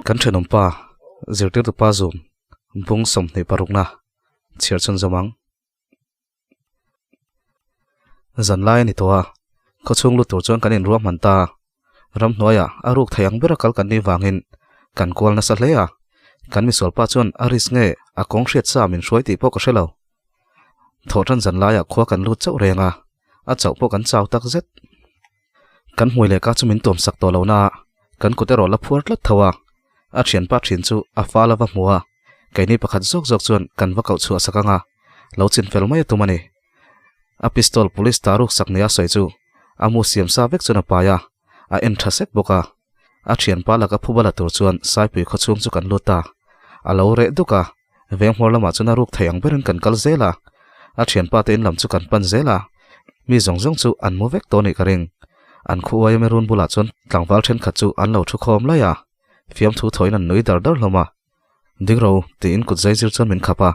Kan thenawm pa zirtirtu pa zum bung 26 na chhiar chhun zawm ang. Zan lai a ni tawh a, khawchhung lut tur chuan kan inruah hman ta. Ramhnuaiah a ruk thei ang bera kal kan nih vangin kan kual nasa hle a, kan misual pa chuan a risk nge a kawng hriat sa min hruai tih pawh ka hre lo. Thawhtan zan laiah khua kan lut chauh reng a, a chauh pawh kan chau tak zet. Kan hmui leh ka chu min tuam sak tawh lo na a, kan kut erawh la phuar tlat tho a. A thianpa thin chu a fal a va hmu a, keini pakhat zawk zawk chuan kan va koh chhuah sak ang a, lo chin fel mai a tum a ni. A pistol police ta ruk sak nia sawi chu a mu siam sa vek chuan a pai a, a en tha sek bawk a. A thianpa laka phuba la tur chuan Saipui khawchhung chu kan lut ta. A lo reh duk a, Venghmawr lamah chuan a ruk thei ang berin kan kal zel a, a thianpa te in lam chu kan pan zel a, mi zawng zawng chu an mu vek tawh a nih ka ring. An khu uai ame run bulah chuan tlangval thenkhat chu an lo thu khawm lai a, fiamthu thawiin an nui dar dar hlawm a. Ding ro, tiin kut zai zir chuan min khap a.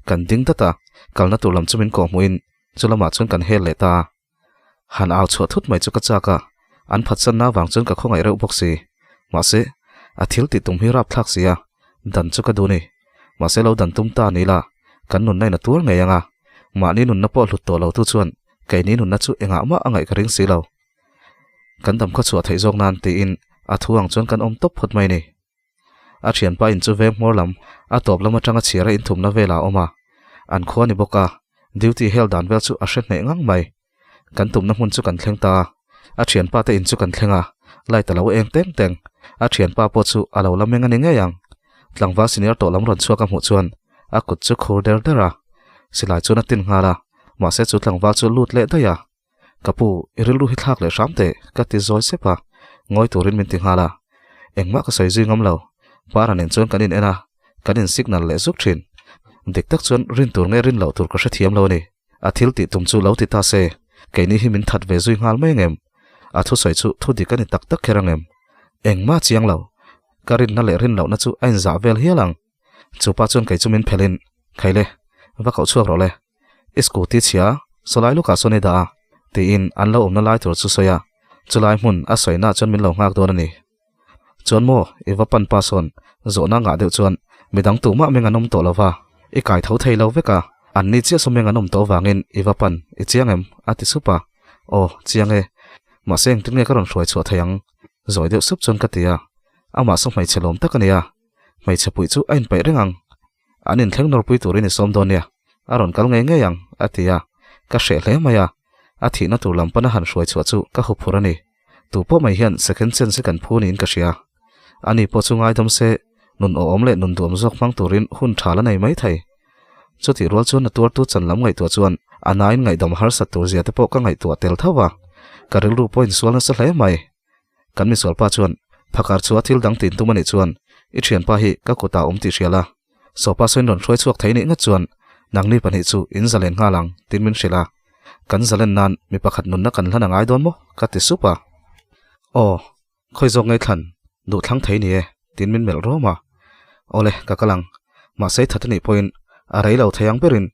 Kan ding dat a, kalna tur lam chu min kawhhmuhin chu lamah chuan kan hel leh ta a. Han au chhuah thut mai chu ka chak a, an phatsanna avang chuan ka khawngaih reuh bawk si. Mahse, a thil tih tum hi rapthlak si a, dan chu ka duh ni. Mahse lo dan tum ta ni la, kan nunna in a tuar ngei ang a. Mahni nunna pawh hlut tawh lo tu chuan keini nunna chu engah mah a ngaih ka ring si lo. Kan dam khaw chhuah theih zawk nan tiin a thu ang chuan kan awm tawp phawt mai ni. A thianpa in chu veng hmawr lam, a tawp lam atanga chhiara inthumna velah a awm a. An khua ni bawk a, duty hel dan vel chu a hre hneh ngang mai. Kan tumna hmun chu kan thleng ta a, a thianpa te in chu kan thleng a, light a lo eng teng teng. A thianpa pawh chu a lo la meng a ni ngei ang. Tlangval senior tawh lam rawn chhuak a hmuh chuan a kut chu khur der der a, silai chuan a tin nghal a, mahse chu tlangval chu lut leh daih a. Ka pu, i rilru hi thlak leh hram teh, ka ti zawi sep a, ngawi turin min ti nghal a. Engmah ka sawi zui ngam lo, Para nen chuan kan in en a, kan in signal leh zuk thin. Dik tak chuan rin tur nge rin loh tur ka hrethiam lo a ni. A thil tih tum chu lo ti ta se, keini hi min that ve zui nghal mai angem? A thusawi chu thu dik a ni tak tak kher angem? Engmah chiang lo, ka rinna leh rin lohna chu a inzah vel hial ang. Chu pa chuan kei chu min phelhin, Khaile, va koh chhuak rawh le. I scooty chhia sawlai lukah sawn i dah a, tiin an lo awmna lai tur chu sawi a, chulai hmun a sawinaah chuan min lo nghak dawn a ni. Chuan maw, i va pan pa sawn zawhna ngah deuh chuan midang tumah meng an awm tawh lo va, i kai tho thei lo vek a, an ni chiah saw meng an awm tawh avangin i va pan, i chiang em? a ti sup a. Aw, chiang e. Mahse engtin nge ka rawn hruai chhuah thei ang? Zawi deuh sup chuan ka ti a. Amah saw hmeichhe lawm tak a ni a, hmeichhe puih chu a inpeih reng ang. An inthleng nawrpui turin i sawm dawn nia, a rawn kal ngei ngei ang, a ti a. Ka hreh hle mai a, a thihna tur lam pana han hruai chhuah chu ka huphur a ni. Tu pawh mai hian second chance hi kan phu niin ka hria. Ani pawh chu ngaidam se, nun awhawm leh nun duam zawk hmang turin hun tha la nei mai thei. Chutih rual chuan a tuartu chan lam ngaihtuah chuan a nain ngaihdam harsat tur zia te pawh ka ngaihtuah tel tho va, ka rilru pawh insual nasa hle mai. Kan misualpa chuan, Phakar chu a thil dang tin tum a nih chuan i thianpa hi ka kutah awm tih hria la, Sawpa sawiin rawn hruai chhuak thei nih ngat chuan nangni pahnih chu in zalen nghal ang tiin min hrilh a, kan zalen nan mi pakhat nunna kan hlan a ngai dawn maw? ka ti sup a. Aw, khawi zawk ngei thlan, duh thlang thei ni e tiin min melh rawm a. Awle, ka kal ang, mahse i that a nih pawhin a rei lo thei ang berin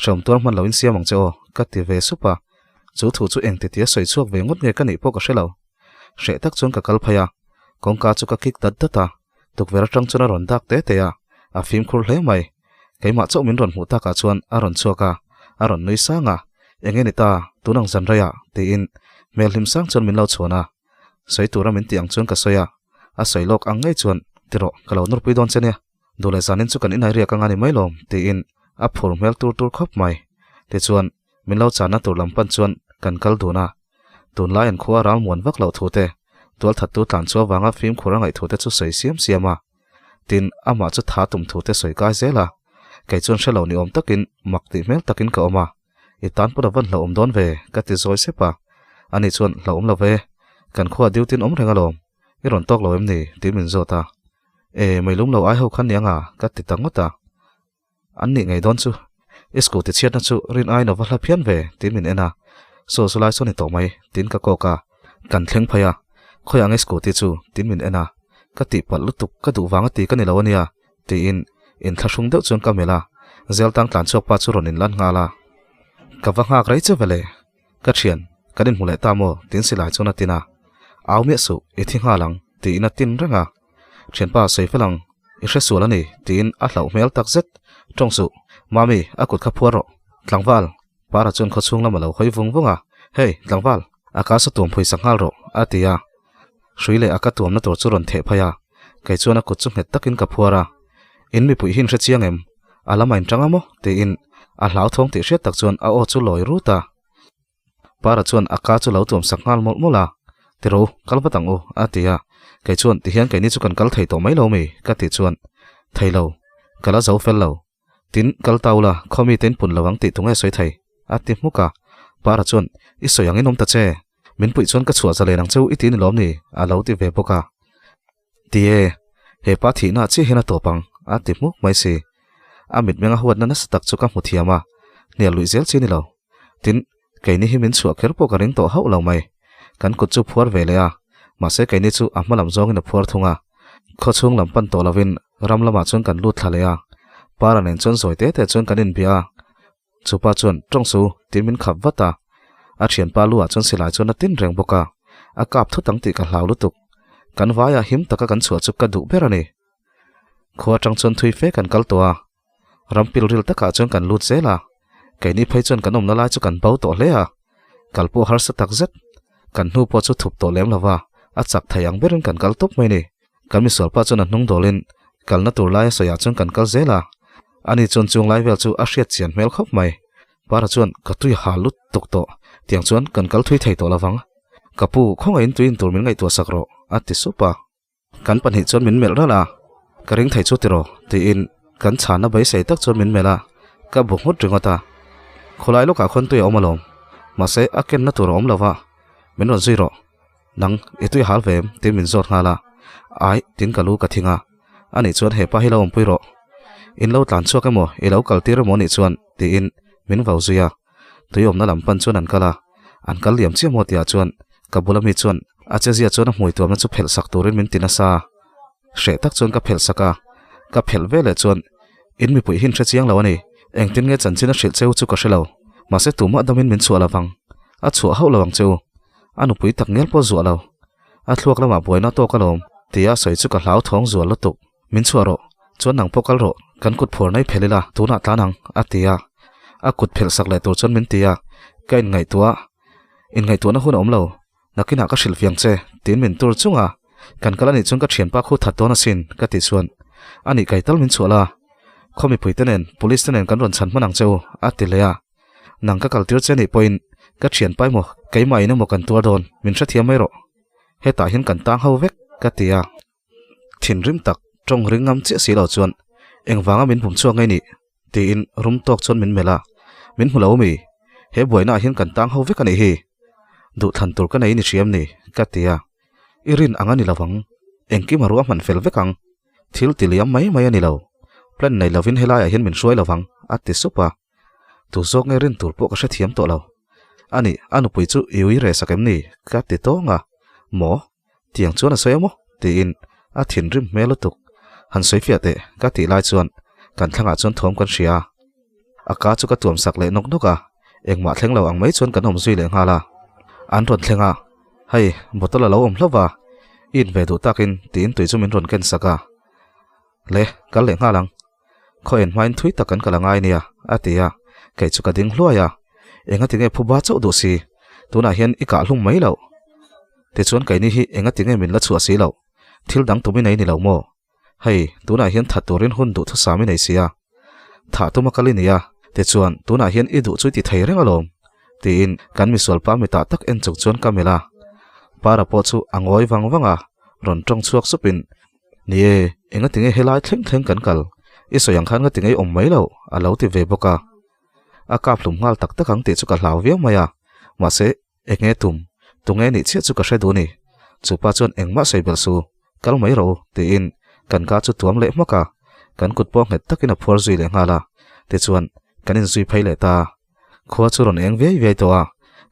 Hreawm tuar hman loin siam ang che aw, ka ti ve sup a. Chu thu chu eng titia sawi chhuak ve ngawt nge ka nih pawh ka hre lo. Hreh tak chuan ka kal phei a, kawngka chu ka kik dat dat a, tukverh atang chuan a rawn dak te te a, a fimkhur hle mai. Keimah chauh min rawn hmuh takah chuan a rawn chhuak a, a rawn nui sang a, Eng nge ni ta, tun ang zan reiah, tiin hmel hlim sang chuan min lo chhuan a. Sawi tura min tih ang chuan ka sawi a, a sawi lawk ang ngei chuan, Ti rawh, ka lo nawrpui dawn che nia. Duh leh zanin chu kan inai riak anga ni mai lawm, tiin a phur hmel tur tur khawp mai. Tichuan, min lo channa tur lam pan chuan kan kal dun a. Tunlai an khua ral muan vak loh thu te, tualthattu tlan chu avanga fimkhur a ngaih thu te chu sawi siam siam a. Tin, amah chu tha tum thu te sawi kai zel a. Kei chuan hre lo ni awm takin, mak tih hmel takin ka awm a. I tan pawn a van hlauhawm dawn ve, ka ti zawi sep a. Ani chuan, Hlauhawm lo ve, kan khua duty-in awm reng alawm, i rawn tawk lo em ni? tiin min zawt a. E, meilum lo ai ho khan ni anga, ka ti ta ngawt a. An nih ngei dawn chu. I scooty chhiatna chu rin aiin a va hla phian ve, tiin min en a. Saw chu lai saw ni tawh mai, tiin ka kawk a. Kan thleng phei a. Khawiah nge scooty chu? Tiin min en a. Ka tihpalh lutuk, ka duh vang a ti ka ni lo a nia, tiin inthlahrung deuh chuan ka melh a. Zeltang tlan chhuak pa chu rawn inlan nghal a. Ka va nghak rei che vele. Ka thian, kan inhmu leh ta maw? Tiin silai chuan a tin a. Au miah suh, i thi nghal ang, tiin a tin reng a. Thianpa, sawi fel ang, i hre sual a ni, tiin a hlauh hmel tak zet. Tawng suh, Mami, a kut kha phuar rawh. Tlangval, Para chuan khawchhung lam a lo hawi vung vung a, Hey, tlangval, a ka sa tuam phui sak nghal rawh, a ti a. Hrui leh a ka tuamna tur chu rawn theh phei a, kei chuan a kut chu nghet takin ka phuar a. In mipui hi in hre chiang em? A lam a inṭang a maw? tiin a hlauthawng tih hriat tak chuan a aw chu lawi rut a. Para chuan a ka chu lo tuam sak nghal mawlh mawlh a, Tiro, kal vat ang u, a ti a. Kei chuan, Tihian keini chu kan kal thei tawh mai lo mi? ka tih chuan, Thei lo, ka la zo fel lo. Tin, kal ta ula, khaw mite in pun lo ang tih tunge sawi thei? a ti hmuk a. Para chuan, I sawi ang in awm ta che. Min puih chuan ka chhuah zalen ang cheu i ti ni lawm ni? a lo ti ve bawk a. Ti e, he pa thihna ah chiah hian a tawp ang, a ti hmuk mai si. A mitmeng a huatna nasa tak chu ka hmu thiam a, hnial luih zel chi ni lo. Tin, keini hi min chhuah kher pawh ka ring tawh hauh lo mai. Kan kut chu phuar ve leh a, mahse keini chu a hma lam zawngin a phuar thung a. Khawchhung lam pan tawh lovin ram lamah chuan kan lut thla leh a. Para nen chuan zawi te te chuan kan inbia a. Chupa chuan, Tawng su, tiin min khap vat a. A thianpa lu ah chuan silai chuan a tin reng bawk a. A kap thut ang tih ka hlau lutuk. Kan vaiah him taka kan chhuah chu ka duh ber a ni. Khua atang chuan thui fe kan kal tawh a. Ram pilril takah chuan kan lut zel a, keini phei chuan kan awmna lai chu kan bo tawh hle a, kal pawh harsa tak zet. Kan hnu pawh chu thup tawh lem lo va, a chak thei ang berin kan kal tawp mai ni. Kan misualpa chuan a hnung dawlin kalna tur laia sawiah chuan kan kal zel a, ani chuan chung lai vel chu a hriat chian hmel khawp mai. Para chuan ka tui ha lut tuk tawh, tiang chuan kan kal thui thei tawh lo vang. Ka pu, khawngaihin tuiin tur min ngaihtuah sak rawh, a ti sup a. Kan pahnih chuan min melh ralh a, Ka ring thei chu tiraw? tiin kan chhanna beisei tak chuan min melh a, ka bu nghut ringawt a. Khawlai lawkah khawn tui a awm alawm, mahse a kenna tur a awm lo va, min rawn zui rawh. Nang, i tui hal ve em? tiin min zawt nghal a. Ai, tiin ka lu ka thing a. Anih chuan hepa hi lo awmpui rawh. In lo tlan chhuak emaw, i lo kal tir emaw nih chuan, tiin min vau zui a. Tui awmna lam pan chuan an kal a, an kal liam chiah maw tihah chuan ka bula mi chuan a chezia chuan a hmui tuamna chu phelh sak turin min ti nasa. Hreh tak chuan ka phelh sak a, ka phelh veleh chuan in mipui hi in hre chiang lo a ni, engtin nge chanchin a hrilh cheu chu ka hre lo, mahse tumah damin min chhuah lo vang, a chhuah hauh lo ang cheu, a nupui tak ngial pawh zuah lo, a thluak lamah buaina tawk alawm tia sawi chu ka hlauthawng zual lutuk. Min chhuah rawh, chuan nang pawh kal rawh, kan kut phuar nai phelh ila, tunah tlan ang, a ti a. A kut phelh sak leh tur chuan min ti a, ka inngaihtuah a, inngaihtuahna hun a awm lo, nakinah ka hrilh fiang che, tiin min tur chung a, kan kal anih chuan ka thianpa khu that dawn asin, ka tih chuan, anih kai tal min chhuah la, khaw mipuite nen, police te nen kan rawn chhan hman ang che u, a ti leh a. Nang ka kal tir che anih pawhin ka thianpa emaw, keimah in emaw kan tuar dawn, min hrethiam mai rawh, hetah hian kan tang ho vek, ka ti a. Thinrim tak, tawng ring ngam chiah si lo chuan, Engvanga min bum chhuak ngei nih? tiin rum tawk chuan min melh a, Min hmu lo mi? He buainaah hian kan tang ho vek a nih hi. Duhthlan tur ka nei ni hriam ni, ka ti a. I rin ang a ni lovang, engkim a ruahman fel vek ang. Thil ti liam mai mai a ni lo. Plan nei lovin helaiah hian min hruai lovang, a ti sup a. Tu zawk nge rin tur pawh ka hrethiam tawh lo. A nih, a nupui chu i ui reh sak em ni? ka ti tawng a. Maw? Tiang chuan a sawi a maw? tiin a thinrim hmel lutuk. Han sawi fiah teh ka tih lai chuan kan thlangah chuan thawm kan hria a. A ka chu ka tuam sak leh nawk nawk a, engmah thleng lo ang mai chuan kan awm zui leh nghal a. An rawn thleng a, Hei, bottle a lo awm hlauh va, i in ve duh takin tiin tui chu min rawn ken sak a. Le, kal leh nghal ang. Khaw en hmain thui tak kan kal a ngai nia, a ti a, kei chu ka ding hluai a. Enga tinge phuba chauh duh si? Tunah hian i kah hlum mai loh. Tichuan keini hi enga tinge min la chhuah si loh? Thil dang tum i nei ni lo maw? Hei, tunah hian that turin hun duh thusam i nei si a. Thah tuma kal i ni a, tichuan tunah hian i duh chu i ti thei reng alawm, tiin kan misualpa mitah tak en chung chuan ka melh a. Para pawh chu a ngawi vang vang a, rawn tawng chhuak supin, Ni e, enga tinge helai thleng thleng kan kal? I sawi ang khan nga tinge i awm mai loh? a lo ti ve bawk a. A kap hlum nghal tak tak ang tih chu ka hlau viau mai a, mahse, enge tum, tunge nih chiah chu ka hre duh a ni. Chupa chuan engmah sawi belh su, kal mai rawh u, tiin kan ka chu tuam leh hmak a, kan kut pawh nghet takin a phuar zui leh nghal a, tichuan, kan inzui phei leh ta. Khua chu rawn eng viai viai tawh a,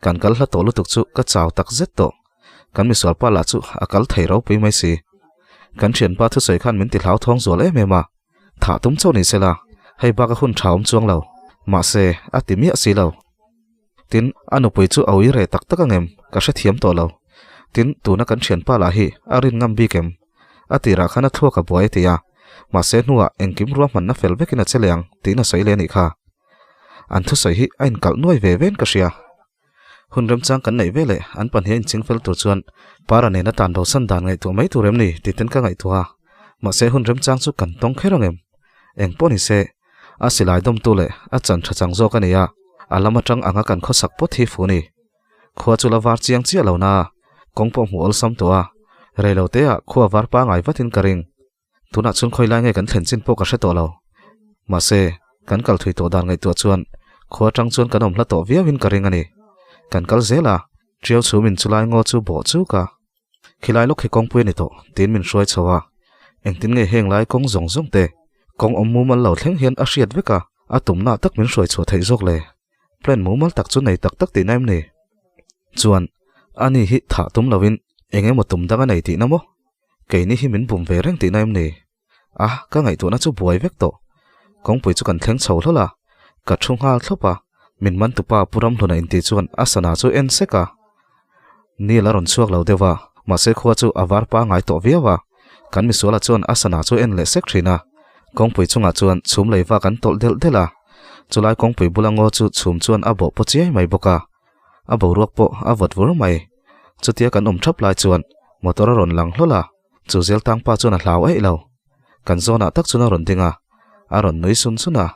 kan kal hla tawh lutuk chu ka chau tak zet tawh. Kan misualpa lah chu a kal thei ropui mai si. Kan thianpa thusawi khan min ti hlauthawng zual em em a. Thah tum chauh ni sela, hei bak a hun tha awm chuang lo. Mahse, a ti miah si lo. Tin, a nupui chu a ui reh tak tak ang em? Ka hrethiam tawh lo. Tin, tuna kan thianpa lah hi a rin ngam bik em? A tirah khan a thluak a buai a ti a, mahse hnuah engkim ruahmanna fel vekin a che leh ang tiin a sawi leh a nih kha. An thusawi hi a inkalh nuai ve vein ka hria. Hun remchang kan neih veleh an pahnih a inching fel tur chuan Para nena tan bosan dan ngaihtuah mai tur em ni tih ten ka ngaihtuah a, mahse hun remchang chu kan tawng kher ang em? Eng pawh ni se, a silai dawmtu leh a chan tha chang zawk a ni a, a lam atang anga kan khawsak pawt hi fu ni. Khua chu la var chiang chiah lo na, kawng pawh hmuh awlsam tawh a, reiloteah khua var pangai vatin ka ring. Tunah chuan khawi lai nge kan thlen chin pawh ka hre tawh lo. Mahse, kan kal thui tawh dan ngaihtuah chuan khua atang chuan kan awm hla tawh viauin ka ring a ni. Kan kal zel a, Tiau chhumin chulai ngaw chu bawh chuk a. Khilai lawk hi kawngpui a ni tawh, tiin min hruai chho a. Engtin nge heng lai kawng zawng zawng te, kawng awm mumal lo thleng hian a hriat vek a, a tumna tak min hruai chhuah theih zawk le? Plan mumal tak chu nei tak tak tihna em ni? Chuan, ani hi thah tum loin eng emaw tum dang a nei tihna maw? Keini hi min bum ve reng tihna em ni? A, ka ngaihtuahna chu buai vek tawh. Kawngpui chu kan thleng chho hlawl a, ka thu nghal thlawp a, min man tupa Pu Ramhluna intih chuan a sana chu en sek a. Neil a rawn chhuak lo deuh a, mahse khua chu a var pangai tawh viau a, kan misuala chuan a sana chu en leh sek thin a. Kawngpui chungah chuan chhum lei vak an tawlh delh delh a, chulai kawngpui bula ngaw chu chhum chuan a bawh paw chiai mai bawk a. A boruak pawh a vawt vur mai. Chutia kan awm thap lai chuan motor a rawn lang hlawl a, chu zel tang pa chuan a hlau eih lo. Kan zawnah tak chuan a rawn ding a, a rawn nui sun sun a.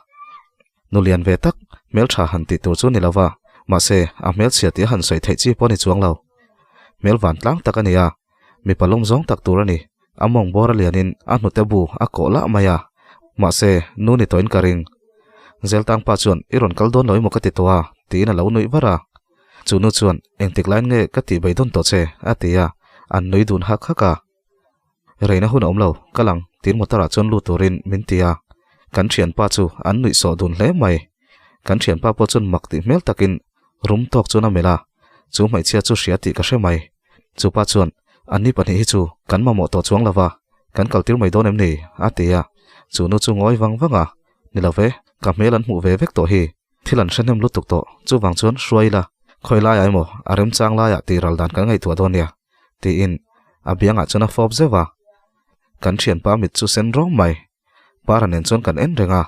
Nu lian ve tak, hmeltha han tih tur chu ni lo va, mahse a hmelchhia tih a han sawi theih chi pawh a ni chuang lo. Hmel vantlang tak a ni a, mipa lawm zawng tak tur a ni. A mawng bawr a lianin a hnute bu a kawh lah mai a, mahse nu ni tawhin ka ring. Zeltang pa chuan i rawn kal dawn lo emaw ka ti tawh a, tiin a lo nuih var a. Chu nu chuan engtik lain nge ka tih bei dawn tawh che? a ti a, an nui dun hak hak a. Reina hun a awm lo, kal ang, tiin motor ah chuan lut turin min ti a. Kan thianpa chu an nuih sawh dun hle mai. Kan thianpa pawh chuan mak tih hmel takin rum tawk chuan a melh a, chu hmeichhia chu hria tih ka hre mai. Chupa chuan, Anni pahnih hi chu kan mamawh tawh chuang lo va, kan kaltir mai dawn em ni? a ti a. Chu nu chu ngawi vang vang a, Ni lo ve, ka hmel an hmuh ve vek tawh hi. Thil an hre hnem lutuk tawh, chuvang chuan hruai ila, khawi laiah emaw a remchang laiah tih ral dan kan ngaihtuah dawn nia, tiin a biangah chuan a fawp zeuh a. Kan thianpa mit chu sen rawng mai. Para nen chuan kan en reng a,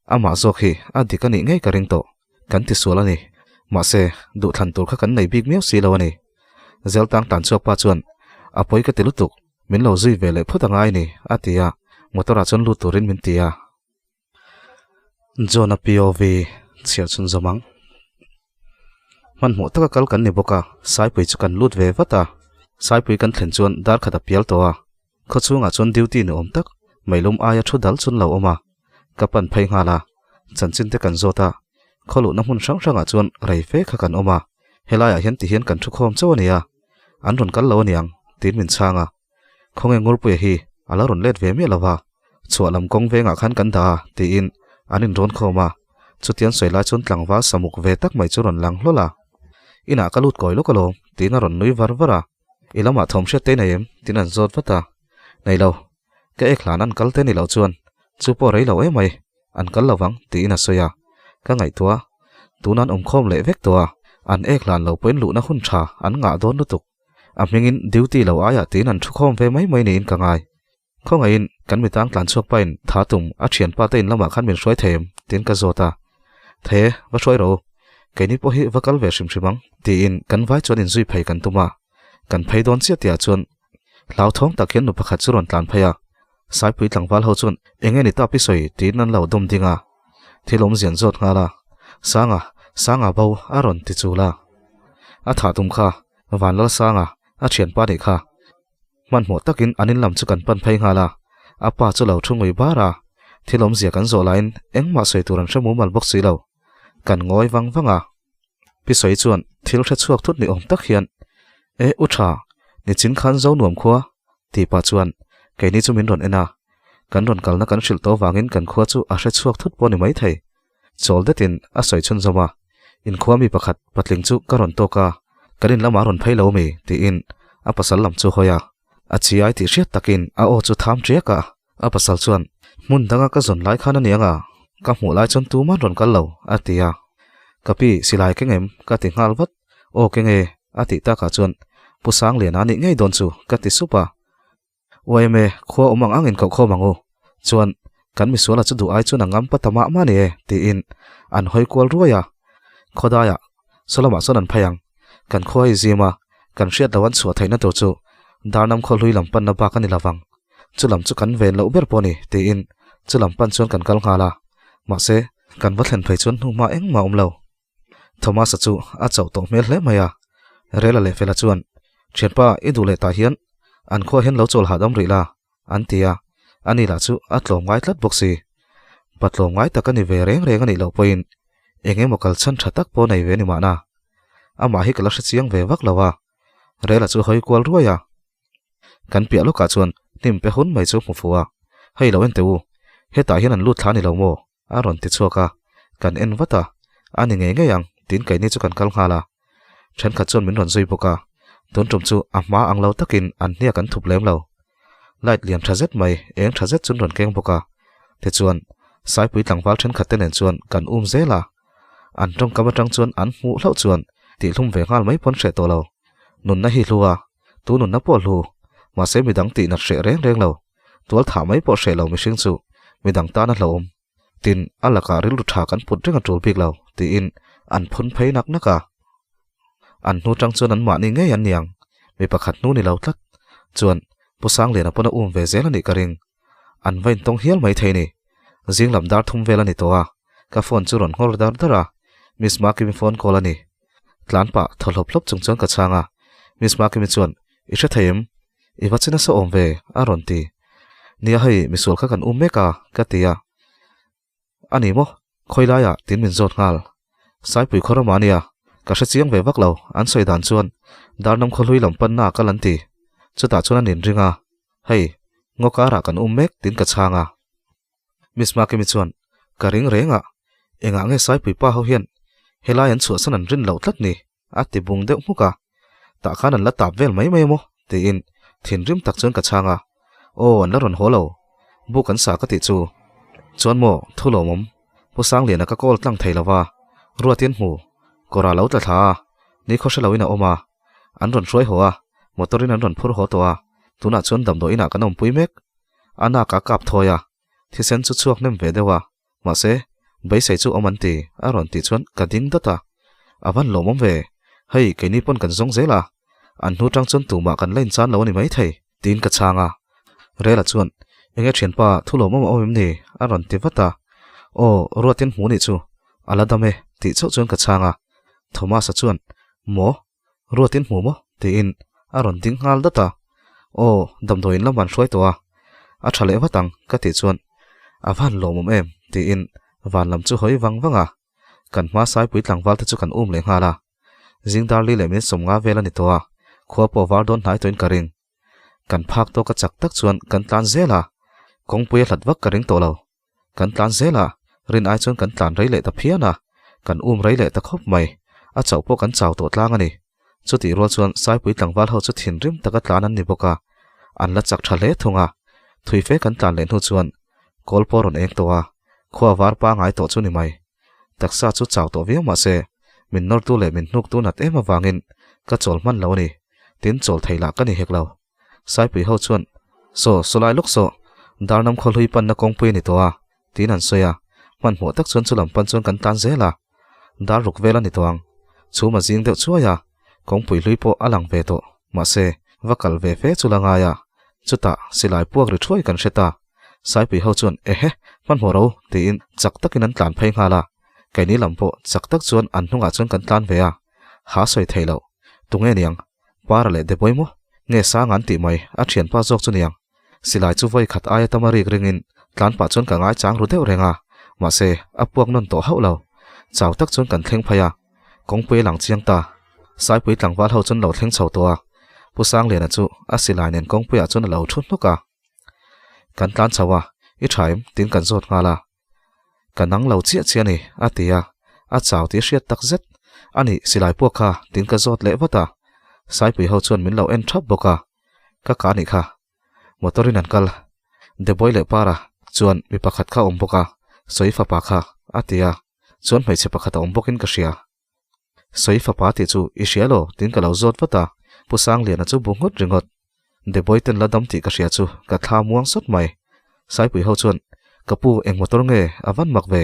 amah zawk hi a dik a nih ngei ka ring tawh. Kan ti sual a ni. Mahse, duhthlan tur kha kan nei bik miau si lo a ni. Zeltang tan chhuak pa chuan, A pawi ka ti lutuk, min lo zui ve leh phawt a ngai ni, a ti a, motor ah chuan lut turin min ti a. John-a POV chhiar chhun zawm ang. Hmanhmawh taka kal kan ni bawk a, Saipui chu kan lut ve vat a. Saipui kan thlen chuan dar khat a pial tawh a, khaw chhungah chuan duty ni awm tak meilum aia thu dal chun lo awm a. Ka pan phei nghal a, chanchin te kan zawt a, khaw luhna hmun hrang hrangah chuan rei fe kha kan awm a, helaiah hian tihian kan thu khawm chauh a nia, an rawn kal lo aniang tiin min chhang a. Khawnge Ngurpuia hi a lo rawn let ve miah lo va, chhuah lam kawng vengah khan kan dah a, tiin an inrawn khawm a. Chutiang sawi lai chuan tlangval samuk ve tak mai chu rawn lang hlawl a. Inah ka lut kawi lawk alawm, tiin a rawn nui var var a. I lamah thawm hriat te nei em? tiin an zawt vat a. Nei lo, ka ek hlan an kal te ni loh chuan chu pawh rei lo emai, an kal lo vang, tiin a sawi a. Ka ngaihtuah a, tuna an awmkhawm leh vek tawh a, an ek hlan lo pawhin luhna hun tha an ngah dawn lutuk. A hmingin duty lo aiah tiin an thu khawm ve mai mai niin ka ngai. Khawngaihin kan mitang tlan chhuak pain tha tum a thianpa te in lamah khan min hruai thei em? tiin ka zawt a. Thei e, va hruai rawh u. Keini pawh hi va kal ve hrim hrim ang, tiin kan vai chuan inzui phei kan tum a. Kan phei dawn chiah tihah chuan hlauthawng tak hian nu pakhat chu rawn tlan phei a. Saipui tlangval ho chuan eng nge ni ta pi sawi tiin an lo dawm ding a. Thil awmzian zawt nghal a, Sanga, Sanga bo a rawn ti chul a. A thah tum kha, Vanlal Sanga, a thianpa nih kha. Hmanhmawh takin an in lam chu kan pan phei nghal a, a pa chu lo thu ngui bar a. Thil awmzia kan zawh laiin engmah sawi tur an hre mumal bawk si lo. Kan ngawi vang vang a. Pi Sawi chuan thil hre chhuak thut ni awm tak hian, E u tha, nichin khan zo nuam khua, tih pah chuan keini chu min rawn en a. Kan rawn kalna kan hrilh tawh vangin kan khua chu a hre chhuak thut pawh ni mai thei. Chawl detin a sawi chhun zawm a, Inkhua mi pakhat patling chu ka rawn tawk a, kan in lamah a rawn phei lo mi? tiin a pasal lam chu hawi a, a chi ai tih hriat takin a aw chu tham ṭiak a. A pasal chuan, Hmun danga ka zawn lai khan a ni anga, ka hmuh lai chuan tuman rawn kal lo, a ti a. Ka pi, silai keng em? ka ti nghal vat. Aw keng e, a tih takah chuan, Pu Sangliana nih ngei dawn chu, ka ti sup a. Uaime, khua awm ang angin koh khawm ang u. Chuan, kan misuala chu duh ai chuan a ngam pa ta mah mah ni e, tiin an hawi kual ruai a. Khawdaiah, saw lamah sawn an phei ang. Kan khua hi zim a, kan hriat lo an chhuah theihna tur chu Darnam khaw hlui lam panna bak a ni lovang. Chu lam chu kan ven loh ber pawh a ni, tiin chu lam pan chuan kan kal nghal a. Mahse, kan va thlen phei chuan hnuhma engmah a awm lo. Thomas-a chu a chauh tawh hmel hle mai a, Rela leh Fela chuan, Thianpa, i duh leh tah hian an khua hian lo chawl hahdam rih la, an ti a, ani lah chu a tlawm ngai tlat bawk si. Pa tlawm ngai tak a ni ve reng reng a nih loh pawhin eng emaw kal chhan tha tak pawh nei ve a ni mahna. Amah hi ka la hre chiang ve vak lo a, Rela chu hawi kual ruai a. Kan piah lawkah chuan hnim pe hun mai chu hmu fuh a, Hei lo en teh u, hetah hian an lut thla a ni lo maw? A rawn ti chhuak a, kan en vat a, a ni ngei ngei ang tiin keini chu kan kal nghal a. Thenkhat chuan min rawn zui bawk a, tun tum chu a hma ang lo takin an hniak an thup lem lo. Light lian tha zet mai, eng tha zet chu an rawn keng bawk a. Tichuan, Saipui tlangval thenkhat te nen chuan kan um zel a. An tawngkam atang chuan an hmuh hlauh chuan tihhlum ve nghal mai pawn hreh tawh lo. Nunna hi hlu a, tu nunna pawh hlu, mahse midang tihnat hreh reng reng lo. Tual thah mai pawh hreh lo mihring chu midang tan a hlauhawm. Tin, a lakah rilru tha kan put reng a tul bik lo, tiin an phun phei nak nak a. An hnu tang chuan an mahni ngei an niang, mi pakhat hnu ni lo tlat. Chuan, Pu Sangliana pawn a um ve zel a nih ka ring. An va intawng hial mai thei ni. Zing lam dar thum vel a ni tawh a, ka phone chu rawn nghawr dar dar a, Miss Makimi phone call a ni. Tlan pah thaw hlawp hlawp chung chuan ka chhang a, Miss Makimi chuan, I hre thei em? I va chi nasa awm ve, a rawn ti. Nia hei, misual kha kan um mek a, ka ti a. A ni maw? Khawi laiah tin min zawt nghal. Saipui khaw ramah a nia, ka hre chiang ve vak lo, an sawi dan chuan Darnam khaw hlui lam panna a kal an ti. Chutah chuan an inring a, hei, ngaw karah kan um mek tin ka chhang a. Miss Makimi chuan, Ka ring reng a, engah nge Saipui pa ho hian helai an chhuahsan an rin loh tlat ni? a ti bung deuh hmuk a. Tah khan an la tap vel mai mai emaw? tiin thinrim tak chuan ka chhang a. Aw, an la rawn haw lo. Buk an sa ka tih chu. Chuan maw, thu lawmawm, Pu Sangliana ka call tlang thei lo va, Ruatin hmu, kawrah lo tla thla a, ni khaw hre loin a awm a. An rawn hruai haw a, motor in an rawn phur haw tawh a, tunah chuan damdawi inah kan awmpui mek. A nak a kap thawi a, thisen chu chhuak hnem ve deuh a, mahse, beisei chu awm an ti, a rawn tih chuan ka ding dawt a. A van lawmawm ve, hei keini pawn kan zawng zel a, an hnu tang chuan tumah kan la inchan lo a ni maithei, tiin ka chhang a. Rela chuan, Enge thianpa, thu lawmawm a awm em ni? a rawn ti vat a. Aw, Ruatin hmu nih chu, a la dam e, tih chauh chuan ka chhang a. Thomas-a chuan, Maw? Ruatin hmu maw? tiin a rawn ding nghal dat a. Aw, damdawiin lam an hruai tawh a, a tha leh vat ang ka tih chuan a van lawmawm em tiin van lam chu hawi vang vang a. Kan hma Saipui tlangval te chu kan um leh nghal a. Zing darli leh min 50 vel a ni tawh a, khua pawh var dawn hnai tawhin ka ring. Kan phak tawk a chak tak chuan kan tlan zel a, kawngpui a hlat vak ka ring tawh lo. Kan tlan zel a, rin ai chuan kan tlan rei leh ta phian a, kan um rei leh ta khawp mai, a chauh pawh kan chau tawh tlang a ni. Chutih rual chuan Saipui tlangval ho chu thinrim taka tlan an ni bawk a, an la chak tha hle thung a. Thui fe kan tlan leh hnu chuan kawl pawh a rawn eng tawh a, khua var pangai tawh chu ni mai. Taksa chu chau tawh viau mah se, min nawrtu leh min hnuktu nat em avangin ka chawl hman lo a ni, tin chawl thei lah ka ni hek lo. Saipui ho chuan, Saw, sawlai lawk saw, Darnam khaw hlui panna kawngpui a ni tawh a, tiin an sawi a, hmanhmawh tak chuan chu lam pan chuan kan tlan zel a, dar ruk vel a ni tawh ang. Chhum a zing deuh chuai a, kawngpui hlui pawh a lang ve tawh, mahse, va kal ve fe chu la ngai a, chutah silai puak ri thuai kan hre ta. Saipui ho chuan, Ehe, hmanhmawh ro, tiin chak takin an tlan phei nghal a, keini lam pawh chak tak chuan an hnungah chuan kan tlan ve a, ha sawi thei loh, tunge niang? Para leh Deboi maw? Nge sang an tih mai, a thianpa zawk chu niang. Silai chu vawi khat aia tama rik ringin tlan pah chuan ka ngai chang ru deuh reng a, mahse a puak nawn tawh hauh lo. Chau tak chuan kan thleng phei a, kawngpui a lang chiang ta. Saipui tlangval ho chuan lo thleng chho tawh a, Pu Sangliana chu a silai nen kawngpuiah chuan a lo thu hnuk a. Kan tlan chho a, i tha em? tiin kan zawt nghal a. Ka nang lo chiah chiah a ni, a ti a, a chau tih a hriat tak zet. A nih, silai puak kha, tiin ka zawt leh vat a. Saipui ho chuan min lo en thap bawk a, ka ka nih kha. Motor in an kal. Deboi leh Para chuan mi pakhat kha a awm bawk a, sawi fapa kha, a ti a. Chuan hmeichhe pakhat a awm bawkin ka hria. Sawi fapa tih chu i hria lo tiin ka lo zawt vat a, Pu Sangliana chu bu nghut ringawt. Deboi ten la dam tih ka hria chu ka thla muang sawt mai. Saipui ho chuan, Ka pu eng motor nge a van mak ve?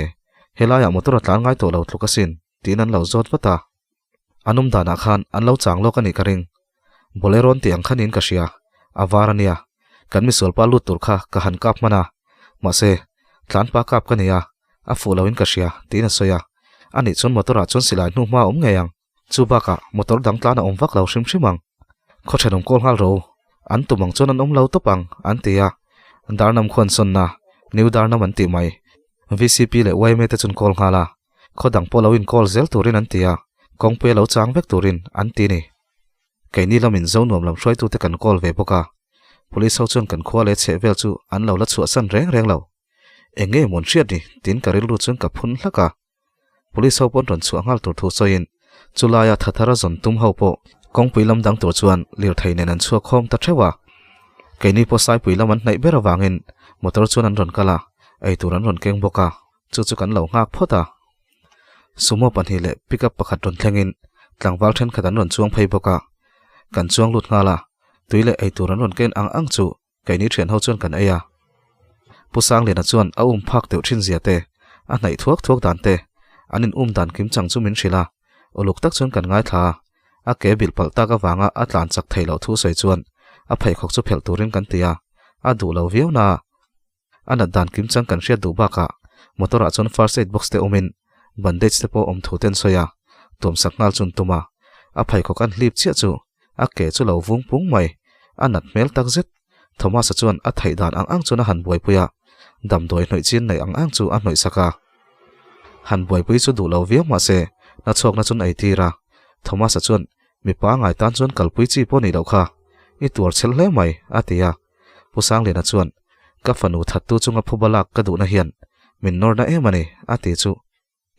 Helaiah motor a tlan ngai tawh lo tluk asin tiin an lo zawt vat a. An awm danah khan an lo chang lawk a nih ka ring. Bolero an tih ang kha niin ka hria. A var a nia. Kan misualpa lut tur kha ka han kap hman a. Mahse, tlanpa kap ka nei a, a fuh loin ka hria, tiin a sawi a. Anih chuan motor-ah chuan silai hnu hma a awm ngei ang. Chu bakah motor dang tlan a awm vak lo hrim hrim ang. Khaw thenawm kawl nghal ro. An tum ang chuan an awm lo tawp ang, an ti a. Darnam khuan sawnna, New Darnam an tih mai. VCP leh yma te chuan kawl nghal a. Khaw dang pawh lo inkawl zel turin an ti a, kawngpui a lo chang vek turin an ti ni. Keini lamin zo nuam lam hruaitute kan kawl ve bawk a, Police ho chuan kan khua leh chheh vel chu an lo la chhuahsan reng reng lo. Eng nge mawn hriat ni tiin ka rilru chuan ka phun hlak a. Police ho pawn rawn chhuah nghal tur thu sawiin chulaia thathara zawn tum ho pawh kawngpui lam dang tur chuan lirthei nen an chhuak khawm ta theuh a. Keini pawh Saipui lam an hnaih ber avangin motor chuan an rawn kal a, eitur an rawn keng bawk a. Chu chu kan lo nghak phawt a. Sumo pahnih leh pickup pakhat rawn thlengin tlangval thenkhat an rawn chuang phei bawk a. Kan chuang lut nghal a, tui leh eitur an rawn ken ang ang chu keini thian ho chuan kan ei a. Pu Sangliana chuan a um phak deuh thin zia te, a hnaih thuak thuak dan te, an in um dan kim chang chu min hrilh a. Uluk tak chuan kan ngaithla a, a ke bilh palh tak avanga a tlan chak theih loh thu sawi chuan a pheikhawk chu phelh turin kan ti a, a duh lo viau na. A nat dan kim chang kan hriat duh bakah motor ah chuan first aid box te awmin bandage te pawh awm thu te an sawi a, tuamsak nghal chu an tum a, a pheikhawk an hlip chiah chu a ke chu lo vung pung mai, a nat hmel tak zet. Thomas-a chuan a theih dan ang ang chuan a han buaipui a, damdawi hnawih chin neih ang ang chu a hnawih sak a. Han buaipui chu duh lo viau mahse nachhawkna chuan a eitir a, Thomas-a chuan mipa ngai tan chuan kalpui chi pawh nih loh kha, i tuar chhel hle mai, a ti a. Pu Sangliana chuan, Ka fanu thattu chunga phuba lak ka duhna hian min nawrna em a ni, a ti chu.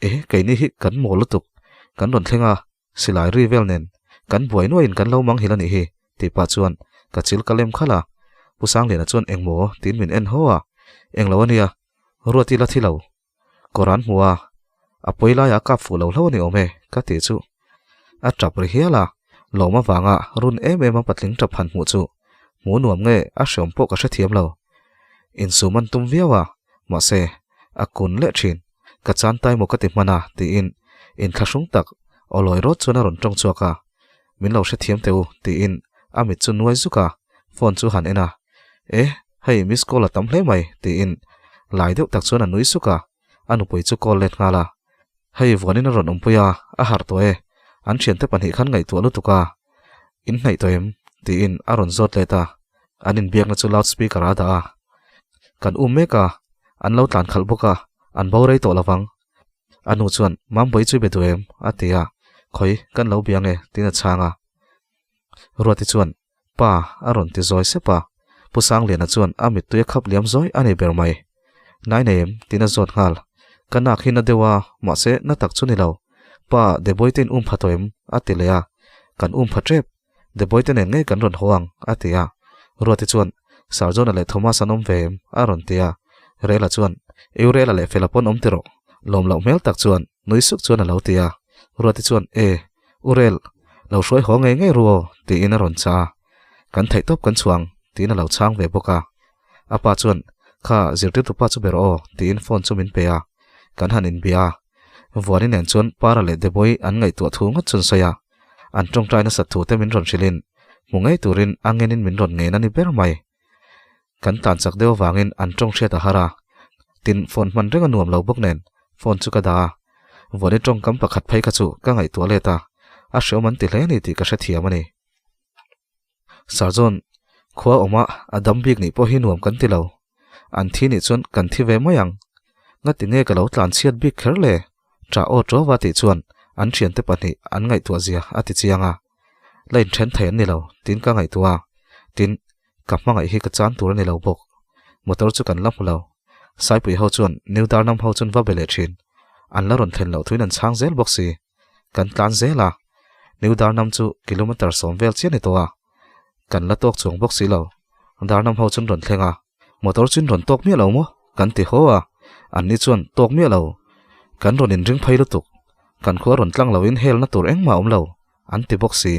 E, keini hi kan mawl lutuk, kan rawn thleng a, silai ri vel nen kan buai nuaiin kan lo mang hil a nih hi, tih pah chuan ka chil ka lem khalh a. Pu Sangliana chuan engmaw tiin min en haw a, Englo a nia, Ruati la thi lo, kawr an hmu a, a pawi laiah a kap fuh lo hlo a ni awm e, ka tih chu. A tap ri hial a, lawm avanga run em em a patling tap han hmuh chu hmuh nuam nge a hreawm pawh ka hrethiam lo. Insum an tum viau a, mahse, a kun leh thin. Ka chan tai maw ka ti hman a, tiin inthlahrung tak aw lawi rawt chuan a rawn tawng chhuak a. Min lo hrethiam teh u, tiin a mit chu nuai zuk a, phone chu han en a. E, hei miss call a tam hle mai, tiin lai deuh tak chuan a nui suk a, a nupui chu call let nghal a. Hei vuanin a rawn awmpui a, a harh tawh e, an thiante pahnih khan ngaihtuah lutuk a, in hnaih tawh em? tiin a rawn zawt let a, an inbiakna chu loud speaker ah a dah a. Kan um mek a, an lo tlan khalh bawk a, an bo rei tawh lovang. A nu chuan, Mambawi chu i be duh em? a ti a, Khawi, kan lo bia nge? tiin a chhang a. Ruati chuan, Pa, a rawn ti zawi sep a. Pu Sangliana chuan a mittui a khap liam zawi a ni ber mai. Nai nei em? tiin a zawt nghal. Ka nak hi na deuh a, mahse na tak chu ni lo. Pa, Deboi te in um pha tawh em? a ti leh a. Kan um pha tep. Deboi te nen ngei kan rawn haw ang, a ti a. Ruati chuan, Sarjona leh Thomas an awm ve em? a rawn ti a. Rela chuan, Eu Rela leh Fela pawn awm ti rawh. Lawm loh hmel tak chuan nui suk chuan a lo ti a. Ruati chuan, E, U Rel, lo hruai haw ngei ngei ru aw, tiin a rawn chah a. Kan theih tawp kan chhuang, tiin a lo chhang ve bawk a. A pa chuan, Kha, zirtirtu pa chu ber aw, tiin phone chu min pe a. Kan han inbia a. Vuani nen chuan Para leh Deboi an ngaihtuah thu ngawt chu an sawi a. An tawngtai nasat thu te min rawn hrilhin, hmu ngei turin a ngenin min rawn ngen a ni ber mai. Kan tlan chak deuh avangin an tawng hriat a har a, tin phone hman reng a nuam lo bawk nen phone chu ka dah a. Vuani tawngkam pakhat phei kha chu ka ngaihtuah let a, a hreawm an ti hle a ni tih ka hrethiam a ni. Sir John, khua awma a dam bik nih pawh hi nuam kan ti lo. An thi nih chuan kan thi ve mai ang. Ngati nge ka lo tlan chhiat bik kher le? Ṭah aw ṭuau a tih chuan an ṭhiante pahnih an ngaihtuah zia a ti chiang a. La inṭhen thei an ni lo tiin ka ngaihtuah a, tin, ka hmangaih hi ka chan tur a ni lo bawk. Motor chu kan la hmu lo. Saipui ho chuan New Darnam ho chuan va be leh thin. An la rawn thlen loh thuin an chhang zel bawk si. Kan tlan zel a. New Darnam chu kilometre sawm vel chiah a ni tawh a, kan la tawk chuang bawk si lo. Darnam ho chuan rawn thleng a, motor chuan rawn tawk miah lo maw? Kan ti haw a, anni chuan tawk miah lo. Kan rawn inring phei lutuk, kan khua rawn tlang loin helna tur engmah a awm lo, an ti bawk si.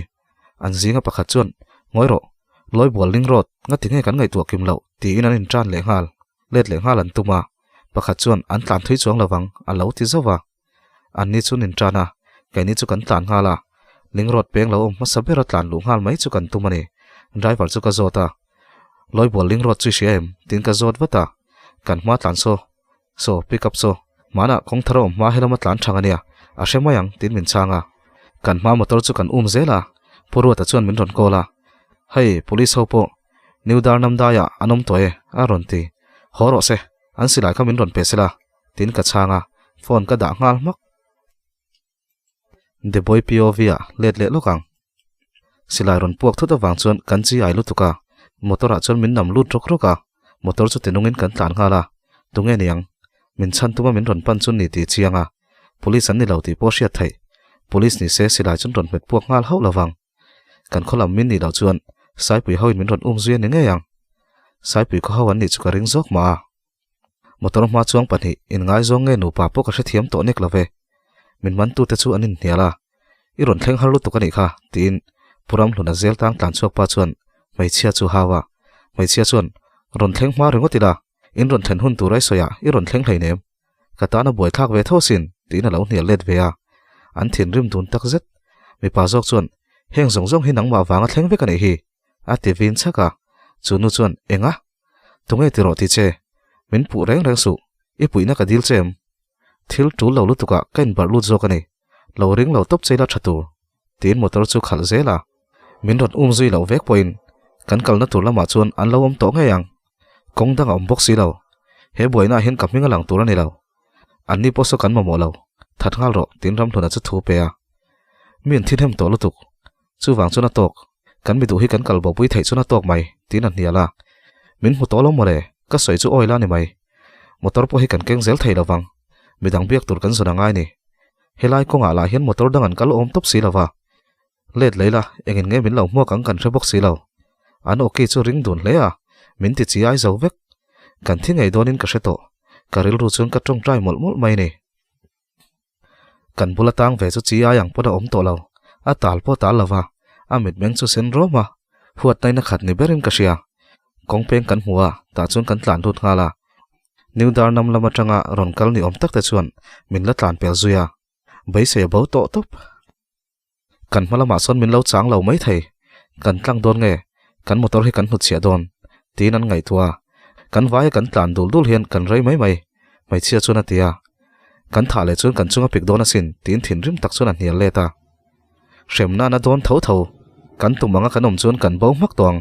An zinga pakhat chuan, Ngawi rawh, Lawi bual ling rawt, ngati nge kan ngaihtuah kim loh? tiin an intan leh nghal, let leh nghal an tum a. Pakhat chuan, An tlan thui chuang lovang, a lo ti zauh a. Anni chu nin tan a, keini chu kan tlan nghal a. Ling rawt peng lo awm hmasa bera tlan luh nghal mai chu kan tum a ni. Driver chu ka zawt a, Lawi bual ling rawt chu i hria em? tiin ka zawt vat a. Kan hma tlan saw, saw, pick up saw, hmanah kawng thar a awm hma helama tlan thang a nia, a hre mai ang, tiin min chhang a. Kan hma motor chu kan um zel a, Pu Ruata chuan min rawn call a, Hei, police ho pawh New Darnam daiah an awm tawh e, a rawn ti. Haw rawh se, an silai kha min rawn pe sela, tiin ka chhang a, phone ka dah nghal hmak. The Boy POV ah let leh lawk ang. Silai rawn puak thut avang chuan kan chi ai lutuk a, motor ah chuan min nam lut rawk rawk a, motor chu tinungin kan tlan nghal a, tunge niang? Min chhan tuma min rawn pan chu ni tih chiang a, police an ni lo tih pawh hriat theih. Police ni se silai chuan rawn hmet puak nghal hauh lovang. Kan khaw lam min nih loh chuan Saipui ho in min rawn um zui a ni ngei ang. Saipui khaw ho an nih chu ka ring zawk mah a. Motor hma chuang pahnih inngaizawng nge nupa pawh ka hrethiam tawh nek lo ve. Min mantute chu an inhnial a, I rawn thleng har lutuk a nih kha, tiin Pu Ramhluna zel tang tlan chhuak pa chuan hmeichhia chu hau a. Hmeichhia chuan, Rawn thleng hma ringawt ila, in rawn thlen hun tur ai sawi ah i rawn thleng hleinem. Ka tan a buaithlak ve tho asin, tiin a lo hnial let ve a. An thinrim dun tak zet. Mipa zawk chuan, Heng zawng zawng hi nangmah vanga thleng vek a nih hi, a ti vin chhak a. Chu nu chuan, Enga? Tunge ti rawh ti che? Min puh reng reng suh, i puihna ka dil che em? Thil tul lo lutukah ka inbarh lut zawk a ni, lo ring lo tawp che ila tha tur, tiin motor chu khalh zel a. Min rawn um zui loh vek pawhin kan kalna tur lamah chuan an lo awm tawh ngei ang. Kawng dang a awm bawk si lo. He buainaah hian ka hming a lang tur a ni lo. Anni pawh saw kan mamawh lo, that nghal rawh, tiin Ramhluna chu thu pe a. Mi an thinhem tawh lutuk. Chuvang chuan a tawk. Kan mi duh hi kan kal bopui theih chuan a tawk mai, tiin a hnial a. Min hmu tawh lo mawle, ka sawi chu oil a ni mai. Motor pawh hi kan keng zel thei lovang. Midang biak tur kan zawn a ngai ni. Helai kawngah lah hian motor dang an kal awm tawp si lova. Let lei la, engin nge min lo hmuak ang kan hre bawk si lo. An awki chu ring dun hle a, min ti chi ai zo vek. Kan thi ngei dawnin ka hre tawh. Ka rilru chuan ka tawngtai mawlh mawlh mai ni. Kan bula tang ve chu chi ai ang pawn a awm tawh lo. A tal pawh tal lova, a mitmeng chu sen rawm a, huatnaina khat ni berin ka hria. Kawng peng kan hmu a, tah chuan kan tlan lut nghal a. New Darnam lam atanga rawn kal ni awm tak te chuan min la tlan pel zui a, beisei a bo tawh tawp. Kan hma lamah sawn min lo chang lo mai thei, kan tlang dawn nge, kan motor hi kan hnutchhiah dawn, tiin an ngaihtuah a. Kan vaia kan tlan dul dul hian kan rei mai mai, hmeichhia chuan a ti a. Kan thah leh chuan kan chung a pik dawn asin, tiin thinrim tak chuan a hnial let a. Hremna na dawn tho tho, kan tum anga kan awm chuan kan bo hmak tawh ang.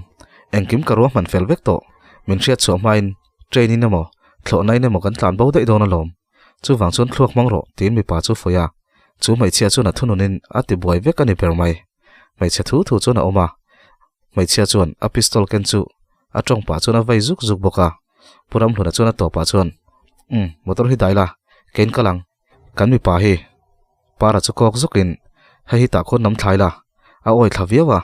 Engkim ka ruahman fel vek tawh, min hriatchhuah hmain train in emaw, thlawhna in emaw kan tlan bo daih dawn alawm. Chuvang chuan thluak hmang rawh, tiin mipa chu fuih a. Chu hmeichhia chuan a thununin a ti buai vek a ni ber mai. Hmeichhe thu thu chuan a awm a. Hmeichhia chuan a pistol ken chu a tawng pah chuan a vei zuk zuk bawk a. Pu Ramhluna chuan a tawpah chuan, Umm, motor hi dai la, kein kal ang. Kan mipa hi. Para chu kawk zukin, Hei hi tah khawn nam thlai la. A awi thla viau a.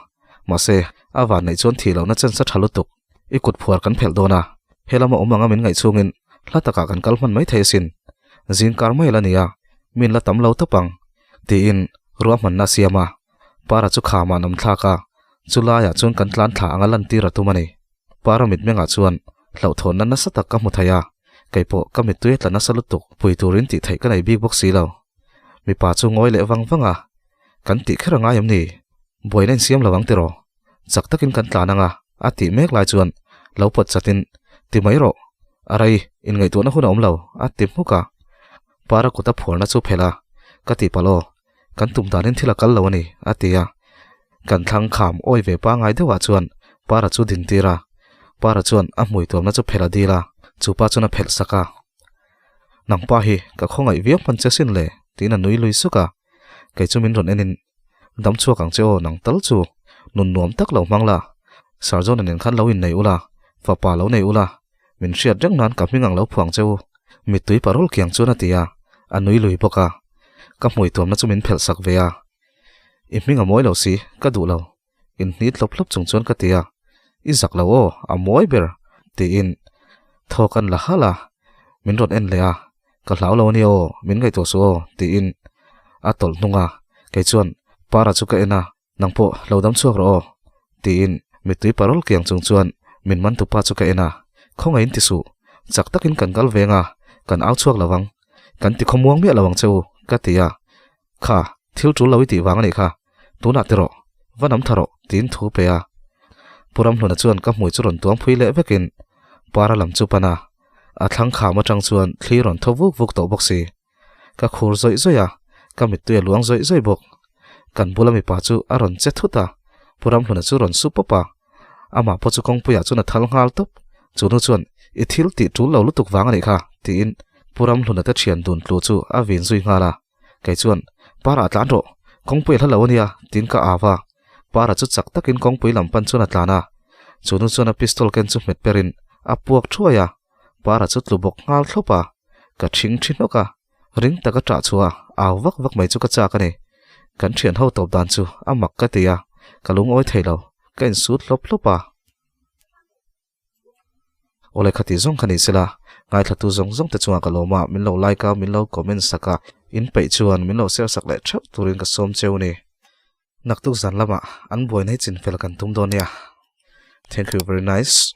Mahse, a van neih chuan thih lohna chance a tha lutuk. I kut phuar kan phelh dawn a, he lama awm anga min ngaih chhungin hla takah kan kal hman mai thei asin. Zing kar mai la ni a, min la tam lo tawp ang, tiin ruahmanna a siam a. Para chu khamah an awm thlak a, chu laiah chuan kan tlan thla anga lantir a tum a ni. Para mitmengah chuan hlauhthawnna nasa tak ka hmu thei a, kei pawh ka mittui a tla nasa lutuk, pui turin tih theih ka nei bik bawk si lo. Mipa chu ngawi leh vang vang a, Kan tih kher a ngai em ni? Buaina insiam lo ang tiraw? Chak takin kan tlan anga a tih mek lai chuan lo pawt chatin, Ti mai rawh, a rei, inngaihtuahna hun a awm lo, a ti hmuk a. Para kut a phuarna chu phelh a, Ka ti palh aw, kan tum danin thil a kal lo a ni, a ti a. Kan thlang kham awi ve pangai deuhah chuan Para chu din tir a. Para chuan a hmui tuamna chu phelh a dil a, chu pa chuan a phelh sak a. Nangpa hi ka khawngaih viau hman che sin le, tiin a nui lui suk a. Kei chu min rawn enin Dam chhuak ang che aw nang tal chu, nun nuam tak lo hmang la, Sarjona nen khan lo innei ula, fapa lo nei ula, min hriat reng nan ka hming ang lo phuang che u, mittui parul kiang chuan a ti a, a nui lui bawk a, ka hmui tuamna chu min phelh sak ve a. I hming a mawi lo si, ka duh lo. Inhnit hlawp hlawp chung chuan ka ti a, I zak lo aw, a mawi ber, tiin thaw kan la halh a, min rawn en leh a, Ka hlau lo a nia aw, min ngaihtuah suh aw, tiin a tawlh hnung a, kei chuan Para chu ka en a, Nang pawh lo dam chhuak rawh aw, tiin mittui parol kiang chung chuan min man tupa chu ka en a, Khawngaih in ti suh, chak takin kan kal veng a, kan au chhuak lo ang, kan ti khawmuang miah lo ang che u, ka ti a, Kha, thil tul lo i tih vang a nih kha, tunah ti rawh, va nam tha rawh, tiin thu pe a. Pu Ramhluna chuan ka hmui chu rawn tuam phui leh vekin Para lam chu pan a, a thlang kham atang chuan thli rawn thaw vuk vuk tawh bawk si. Ka khur zawih zawih a, ka mittui a luang zawih zawih bawk. Kan bula mipa chu a rawn che thut a, Pu Ramhluna chu rawn su pawp a. Amah pawh chu kawngpuiah chuan a thal nghal tawp. Chu nu chuan, I thil tih tul lo lutuk vang a nih kha, tiin Pu Ramhluna te thian dun tlu chu a vin zui nghal a. Kei chuan, Para tlan rawh, kawngpui a hla lo a nia, tiin ka au a. Para chu chak takin kawngpui lam pan chuan a tlan a. Chu nu chuan a pistol ken chu hmet perin a puak thuai a. Para chu tlu bawk nghal thlawp a. Ka thing thi hnawk a. Ring taka ṭah chhuah a, au vak vak mai chu ka chak a ni. Kan ṭhian ho tawp dan chu a mak ka ti a, ka lungawi thei lo, ka insut hlawp hlawp a. Awle khati zawng kha ni sela, ngaithlatu zawng zawng te chungah ka lawm a, min lo like a, min lo comment sak a, in peih chuan min lo share sak leh theuh turin ka sawm cheu ni. Naktuk zan lamah an buaina hi chinfel kan tum dawn nia. Thank you very nice.